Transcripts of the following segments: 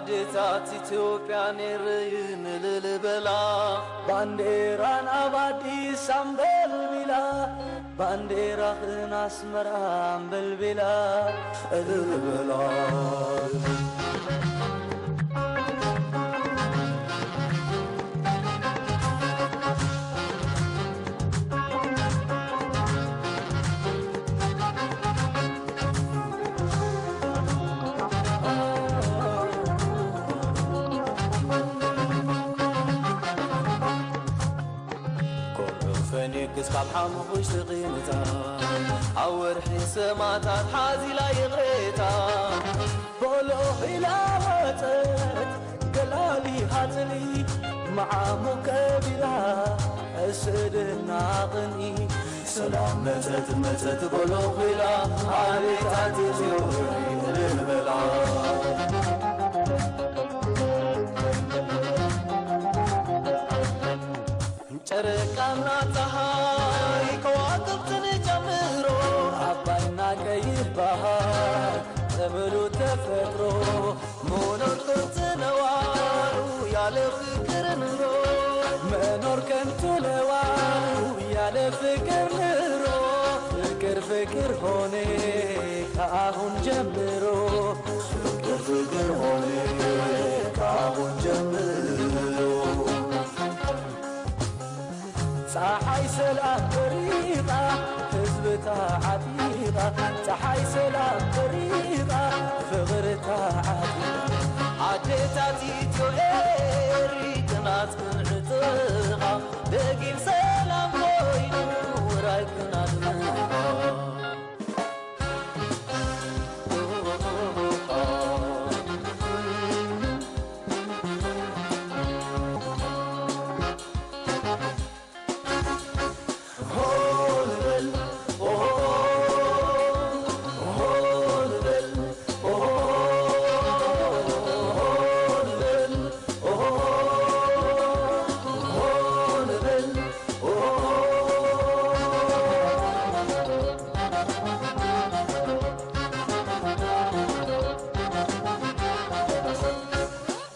ኣዴታት ኢትዮጵያ ነይረይን እልል በላ። ባንዴራን ኣብ ኣዲስ ኣንበልቢላ፣ ባንዴራኽን ኣስመራ ኣንበልቢላ፣ እልል በላ። ኮርዑ ፈኒክስ ካብ ሓሙኽሽ ተቐምጣ፣ ኣብ ወርሒ ሰማታት ሓዚላ ይቕሬታ። ቦሎኺላ ወጸት ገላሊ ሃጽሊ፣ መዓሙ ከቢላ እስድና ቅንኢ። ሰላም መጸት መጸት ቦሎኺላ፣ ኣዴታት ኢትዮ እልል በላ። ጨረቃና ጸሃይ ከዋክብትን ጨምሮ፣ ኣባይና ቀይሕ ባሕር ጠበሉ ተፈጥሮ። መኖር ከንቱ ነዋሩ ያለ ፍቅር ኑሮ፣ መኖር ከንቱ ነዋሩ ያለ ፍቅር ኑሮ። ፍቅር ፍቅር ሆነ ከአሁን ጀምሮ፣ ፍቅር ፍቅር ሆነ ከአሁን ጀምሮ። ፀሓይ ሰላም በሪቓ፣ ህዝቢ ተዓጢቓ። ፀሓይ ሰላም በሪቓ፣ ፍቕሪ ተዓጢቓ። ኣዴታት ኢትዮ ኤሪ፣ ቅናት ክንዕጥቓ። ደጊም ሰላም ኮይኑ፣ ውራይ ክናድምቓ።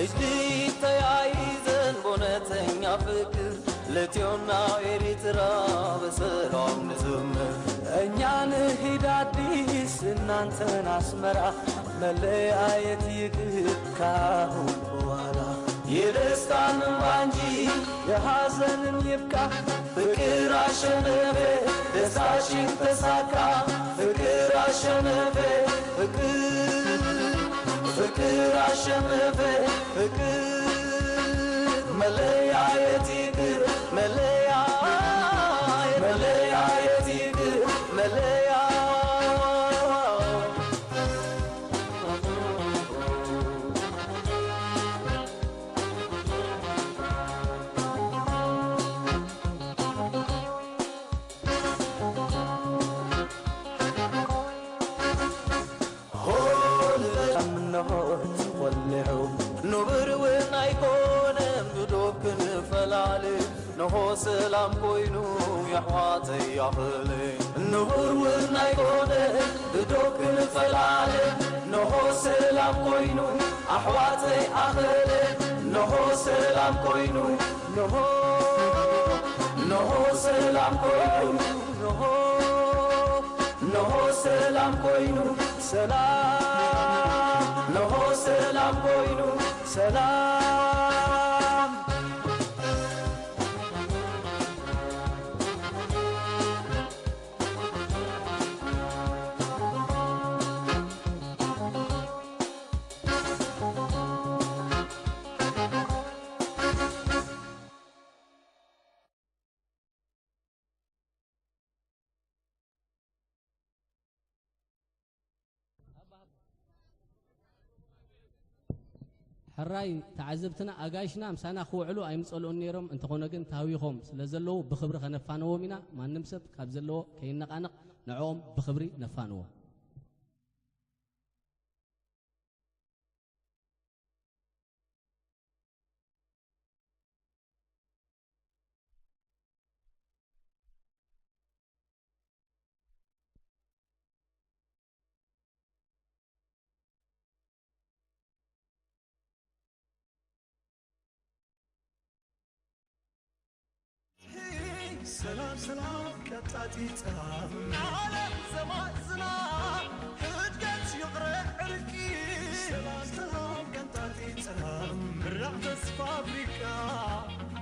እጅ ተያይዘን በእውነተኛ ፍቅር ለኢትዮጵያና ኤርትራ በሰላም ንዘምር። እኛ ንሂድ አዲስ እናንተን አስመራ፣ መለያየት ይቅር ካሁን በኋላ። የደስታን እንባ እንጂ የሐዘንን ይብቃ። ፍቅር አሸነፈ፣ ደስታችን ተሳካ። ፍቅር አሸነፈ፣ ፍቅር፣ ፍቅር አሸነፈ፣ ፍቅር። መለያየት ይቅር፣ መለያ፣ መለያየት ይቅር፣ መለያ። ሆ ንበል እምነሆ ተቖሊዑ። ንቡር እውን ኣይኮነን ብዶብ ክንፈላለ። ንሆ ሰላም ኮይኑ የሕዋተይ ያኽል። ንቡር እውን ኣይኮነን ብዶብ ክንፈላለ። ንሆ ሰላም ኮይኑ ኣሕዋተይ ኣኽል። ንሆ ሰላም ኮይኑ፣ ንሆ፣ ንሆ ሰላም ኮይኑ፣ ንሆ፣ ንሆ ሰላም ኮይኑ፣ ሰላም፣ ንሆ ሰላም ኮይኑ፣ ሰላም። ሕራይ ተዓዘብትና፣ ኣጋይሽና ምሳና ክውዕሉ ኣይምጸልኡን ነይሮም። እንተኾነ ግን ተሃዊኾም ስለ ዘለዉ ብኽብሪ ከነፋንዎም ኢና። ማንም ሰብ ካብ ዘለዎ ከይነቓነቕ ንዕኦም ብኽብሪ ነፋንዎም። ሰላም ሰላም ቀጣጢ ጸላም ዓለም ዘማዝና ሕድገት ይቕረ ዕርቂ ሰላም ሰላም ቀጣጢ ጸላም ምራቕ ተስፋ ኣፍሪቃ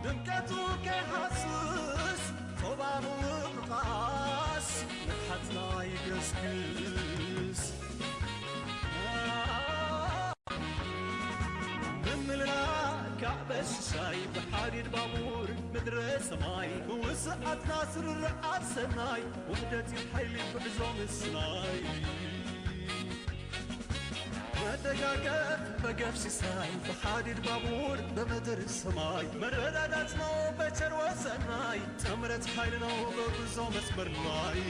ድምቀቱ ከይሃስስ ቶባብ ምብቃስ ንሓትና ይገስግስ ምምልላእ ካዕበ ሽሻይ ብሓዲድ ባቡር ምድረ ሰማይ ውስኣትና ስርርዓት ሰናይ ውሕደት እዩ ሓይሊ ጉዕዞ ምስናይ መደጋገፍ በገፍ ሲሳይ ብሓዲድ ባቡር ብምድር ሰማይ መረዳዳት ነው በቸር ወሰናይ ጥምረት ሓይል ነው በጉዞ መስመር ላይ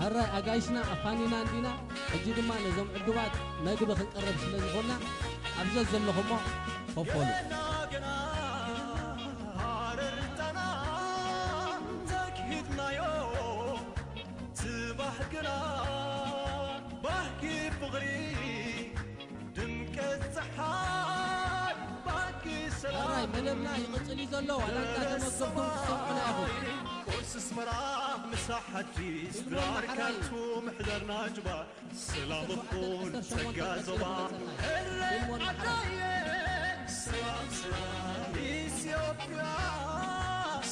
ሕራይ ኣጋይሽና ኣፋኒና እንዲና። ሕጂ ድማ ነዞም ዕዱባት መግቢ ክንቅርብ ስለ ዝኾንና ኣብ ዘዘለኹሞ ከፈሉ። ገና ገና ሃረርታና ተክሂድናዮ ጽባሕ ግና ባህጊ ፍቕሪ ድምቀት ጸሓይ ባህጊ ሰላም ሕራይ መደብና ይቕጽል እዩ ዘሎ። ዋላ እንዳተመገብኩም ትሰምዑና ኢኹም። ቁርሲ ኣስመራ ምሳሕ ኣዲስ ድራር ካርቱም ሕደር ናጅባ ሰላም እኹል ጸጋ ዞባ ሕረ ዓዳየ ሰላም ሰላም ኢትዮጵያ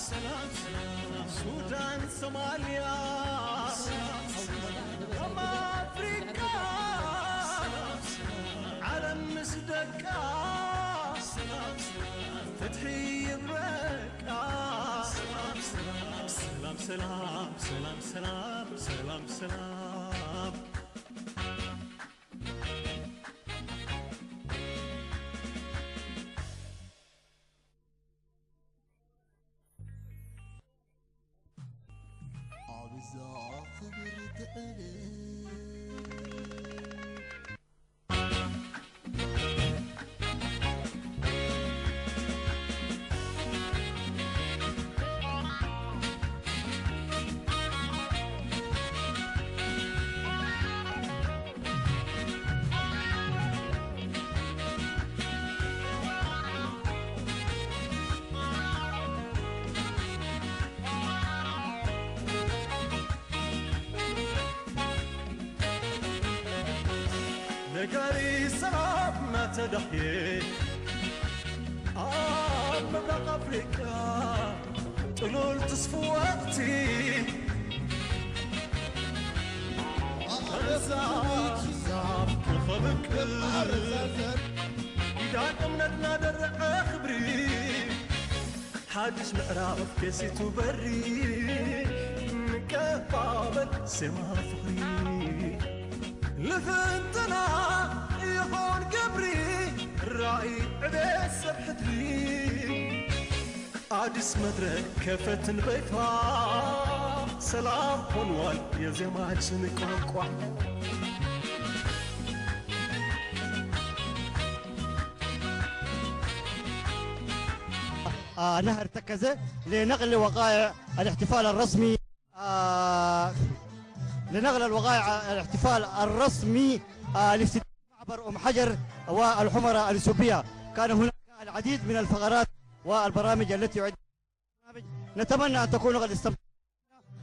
ሰላም ሰላም ሱዳን ሶማልያ ሰላም ሰላም ደቡብ ኣፍሪቃ ሰላም ሰላም ዓለም ምስ ደቃ ሰላም ሰላም ፍትሒ ይብረቃ ሰላም ሰላም ሰላም ሰላም ሰላም ሰላም ሰላም ሰላም ኣብዛ ክብርቲ ዕለት ነጋሪ ሰላም እናተዳህየ ኣብ ምብራቕ ኣፍሪቃ ጥሉል ትስፉ ወቕቲ ሓንሳብ ክኸብቅል ኪዳን እምነትና ደርዐ ክብሪ ሓድሽ ምዕራፍ ከሲቱ በሪ ንቀባበል ዜማ ፍቕሪ ልፍንትና ይኾን ግብሪ ራእይ ዕቤት ሰብ ሕድሪ ኣዲስ መድረክ ከፈትን በይፋ ሰላም ሆኗል የዜማችን ቋንቋ آه، نهر تكزة لنقل وقائع الاحتفال الرسمي آه، لنقل الوقائع الاحتفال الرسمي آه، لافتتاح معبر أم حجر والحمرة الإثيوبية. كان هناك العديد من الفقرات والبرامج التي أعدت. نتمنى أن تكونوا قد استمتعتم.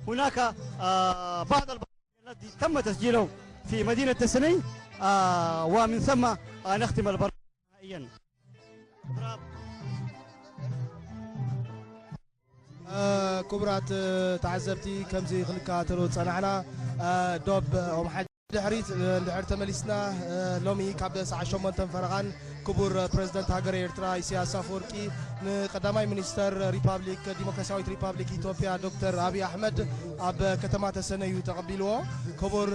هناك آه، بعض البرامج التي تم تسجيله في مدينة تسني آه، ومن ثم آه، نختم البرنامج نهائيا. ክቡራት ተዓዘብቲ፣ ከምዚ ክንከታተሎ ዝጸናሕና፣ ዶብ ኦም ሓጂ ድሕሪት እንድሕር ተመሊስና፣ ሎሚ ካብ ሰዓት ሸሞንተ ፈረቓን ክቡር ፕረዚደንት ሃገረ ኤርትራ ኢሳያስ ኣፈወርቂ ንቀዳማይ ሚኒስተር ሪፓብሊክ ዲሞክራሲያዊት ሪፓብሊክ ኢትዮጵያ ዶክተር ኣብይ ኣሕመድ ኣብ ከተማ ተሰነዩ ተቐቢልዎ። ክቡር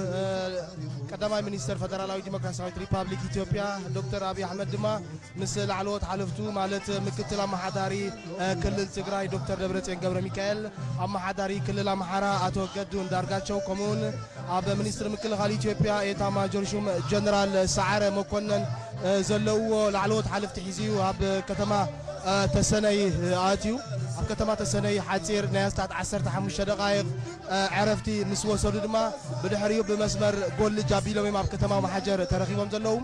ቀዳማይ ሚኒስተር ፈደራላዊት ዲሞክራሲያዊት ሪፓብሊክ ኢትዮጵያ ዶክተር ኣብይ ኣሕመድ ድማ ምስ ላዕለዎት ሓለፍቱ ማለት ምክትል ኣመሓዳሪ ክልል ትግራይ ዶክተር ደብረፅዮን ገብረ ሚካኤል፣ ኣመሓዳሪ ክልል ኣምሓራ ኣቶ ገዱ እንዳርጋቸው፣ ከምኡውን ኣብ ሚኒስትሪ ምክልኻል ኢትዮጵያ ኤታ ማጆር ሹም ጀነራል ሰዓረ መኮነን ዘለውዎ ላዕለዎት ሓለፍቲ ሒዙ ኣብ ከተማ ተሰነይ ኣትዩ። ኣብ ከተማ ተሰነይ ሓጺር ናይ ኣስታት ዓሰርተ ሓሙሽተ ደቓይቕ፣ እ፣ ዕረፍቲ ምስ ወሰዱ ድማ፣ ብድሕሪኡ ብመስመር ጎልጅ ኣቢሎም እዮም ኣብ ከተማ ኦምሓጀር ተረኺቦም ዘለዉ።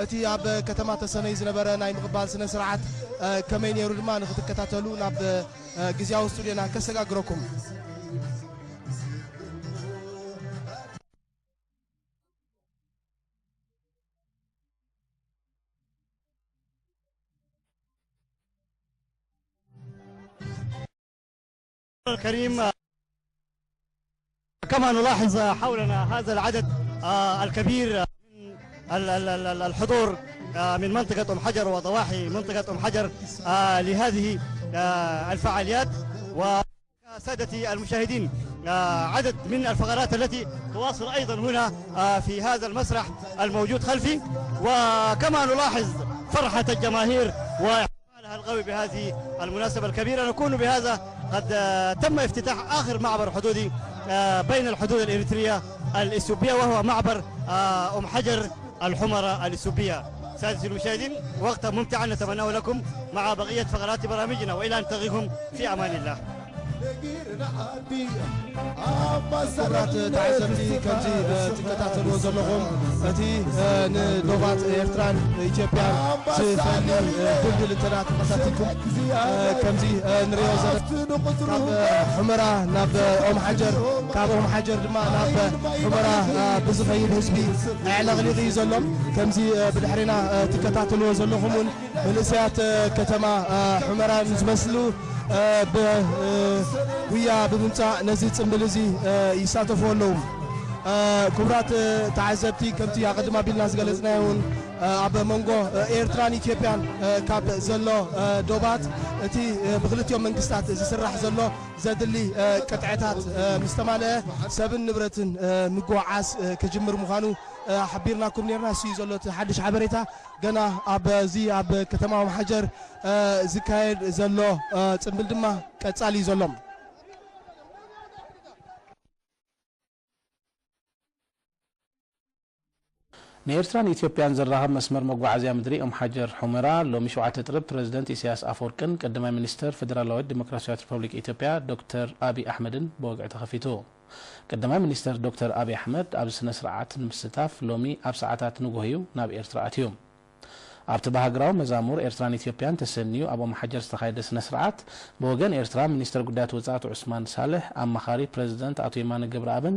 እቲ ኣብ ከተማ ተሰነይ ዝነበረ ናይ ምቕባል ስነ ስርዓት፣ እ፣ ከመይ ነይሩ ድማ ንክትከታተሉ ናብ፣ እ፣ ግዝያዊ ስቱድዮና ከሰጋግረኩም። الكريم، كما نلاحظ حولنا هذا العدد، آه، الكبير من ال-، ال-، ال-، ال-، الحضور، آه، من منطقة أم حجر وضواحي منطقة أم حجر، آه، لهذه، آه، الفعاليات. وسادتي المشاهدين، آه، عدد من الفقرات التي تواصل أيضًا هنا، آه، في هذا المسرح الموجود خلفي، وكما نلاحظ فرحة الجماهير و احتفالها القوي بهذه المناسبة الكبيرة. نكون بهذا قد، آه، تم افتتاح آخر معبر حدودي، آه، بين الحدود الإريترية الإثيوبية، وهو معبر، آه، أم حجر الحمرة الإثيوبية. سادتي المشاهدين، وقتا ممتعا نتمناه لكم مع بقية فقرات برامجنا، وإلى أن نلتقيكم في أمان الله. ክቡራት ተዓዘብቲ፣ ከምዚ፣ እ፣ ትከታተልዎ ዘለኹም፣ እቲ፣ እ፣ ንዶባት ኤርትራን ኢትዮጵያን ዝፈሊ፣ እ፣ ድልድል እንተ ደኣ ተኸታቲልኩም፣ እ፣ ከምዚ፣ እ፣ ንሪኦ ዘለና፣ ካብ፣ እ፣ ሑመራ ናብ፣ እ፣ ኦምሓጀር፣ ካብ ኦምሓጀር ድማ ናብ፣ እ፣ ሑመራ፣ እ፣ ብዝኸይድ ህዝቢ ኣዕለቕሊቑ እዩ ዘሎ። ከምዚ፣ እ፣ ብድሕሬና፣ እ፣ ትከታተልዎ ዘለኹም እውን መንእሰያት፣ እ፣ ከተማ፣ እ፣ ሑመራ ንዝመስሉ፣ እ፣ ብ-፣ እ፣ ጉያ ብምምጻእ ነዚ ጽምብል እዚ፣ እ፣ ይሳተፉ ኣለዉ። እ፣ ክቡራት፣ እ፣ ተዓዘብቲ፣ ከምቲ ኣቐድም ኣቢልና ዝገለጽናዮ እውን፣ እ፣ ኣብ መንጎ፣ እ፣ ኤርትራን ኢትዮጵያን፣ እ፣ ካብ ዘሎ፣ እ፣ ዶባት፣ እቲ፣ እ፣ ብክልቲኦም መንግስታት ዝስራሕ ዘሎ ዘድሊ፣ እ፣ ቅጥዕታት፣ እ፣ ምስ ተማልአ፣ ሰብን ንብረትን፣ እ፣ ምጉዕዓዝ፣ እ፣ ክጅምር ምዃኑ፣ እ፣ ሓቢርናኩም ነርና። እሱ እዩ ዘሎ እቲ ሓድሽ ሓበሬታ። ገና ኣብዚ ኣብ ከተማ ኣምሓጀር፣ እ፣ ዝካየድ ዘሎ፣ እ፣ ጽምብል ድማ ቀጻሊ እዩ ዘሎ። ንኤርትራን ኢትዮጵያን ዘራኽብ መስመር መጓዓዝያ ምድሪ ኦምሓጀር ሑመራ ሎሚ ሸውዓተ ጥሪ ፕረዚደንት ኢሳያስ ኣፈወርቅን ቀዳማይ ሚኒስተር ፌደራላዊት ዲሞክራሲያዊት ሪፐብሊክ ኢትዮጵያ ዶክተር ኣቢ ኣሕመድን ብወግዒ ተኸፊቱ። ቀዳማይ ሚኒስተር ዶክተር ኣቢ ኣሕመድ ኣብዚ ስነ ስርዓት ንምስታፍ ሎሚ ኣብ ሰዓታት ንግሆ እዩ ናብ ኤርትራ ኣትዩ። ኣብቲ ብሃገራዊ መዛሙር ኤርትራን ኢትዮጵያን ተሰንዩ ኣብ ኦምሓጀር ዝተኻየደ ስነ ስርዓት፣ ብወገን ኤርትራ ሚኒስተር ጉዳያት ወጻኢ ኣቶ ዑስማን ሳልሕ፣ ኣማኻሪ ፕረዚደንት ኣቶ የማነ ገብረኣብን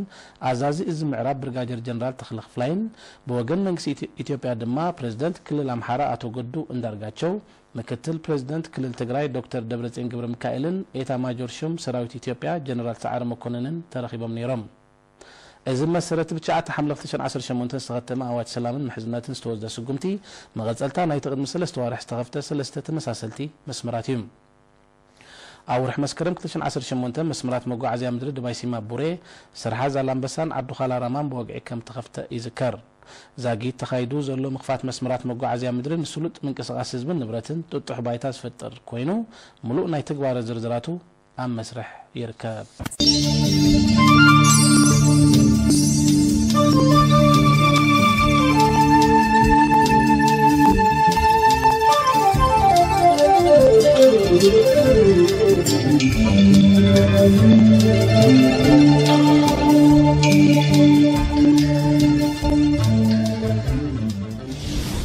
ኣዛዚ እዚ ምዕራብ ብርጋጀር ጀነራል ተኽለ ክፍላይን፣ ብወገን መንግስቲ ኢትዮ-፣ ኢትዮጵያ ድማ ፕረዚደንት ክልል ኣምሓራ ኣቶ ገዱ እንዳርጋቸው፣ ምክትል ፕረዚደንት ክልል ትግራይ ዶክተር ደብረጽዮን ገብረሚካኤልን ኤታ ማጆር ሹም ሰራዊት ኢትዮጵያ ጀነራል ሰዓረ መኮነንን ተረኺቦም ነይሮም። እዚ መሰረት ብትሽዓተ ሓምለ ክልተ ሺሕን ዓሰርተ ሸሞንተን ዝተኸተመ ኣዋጅ ሰላምን ምሕዝነትን ዝተወስደ ስጉምቲ መቐጸልታ ናይቲ ቅድሚ ሰለስተ ኣዋርሕ ዝተኸፍተ ሰለስተ ተመሳሰልቲ መስመራት እዩ። ኣብ ወርሒ መስከረም ክልተ ሺሕን ዓሰርተ ሸሞንተ መስመራት መጓዓዝያ ምድሪ ድባይ ሲማ ቡሬ፣ ስርሓ ዛላምበሳን ዓዲ ዃላ ራማን ብወግዒ ከም ተኸፍተ ይዝከር። ዛጊት ተኻይዱ ዘሎ ምኽፋት መስመራት መጓዓዝያ ምድሪ ንስሉጥ ምንቅስቓስ ህዝብን ንብረትን ጥጡሕ ባይታ ዝፈጥር ኮይኑ፣ ምሉእ ናይ ትግባረ ዝርዝራቱ ኣብ መስርሕ ይርከብ።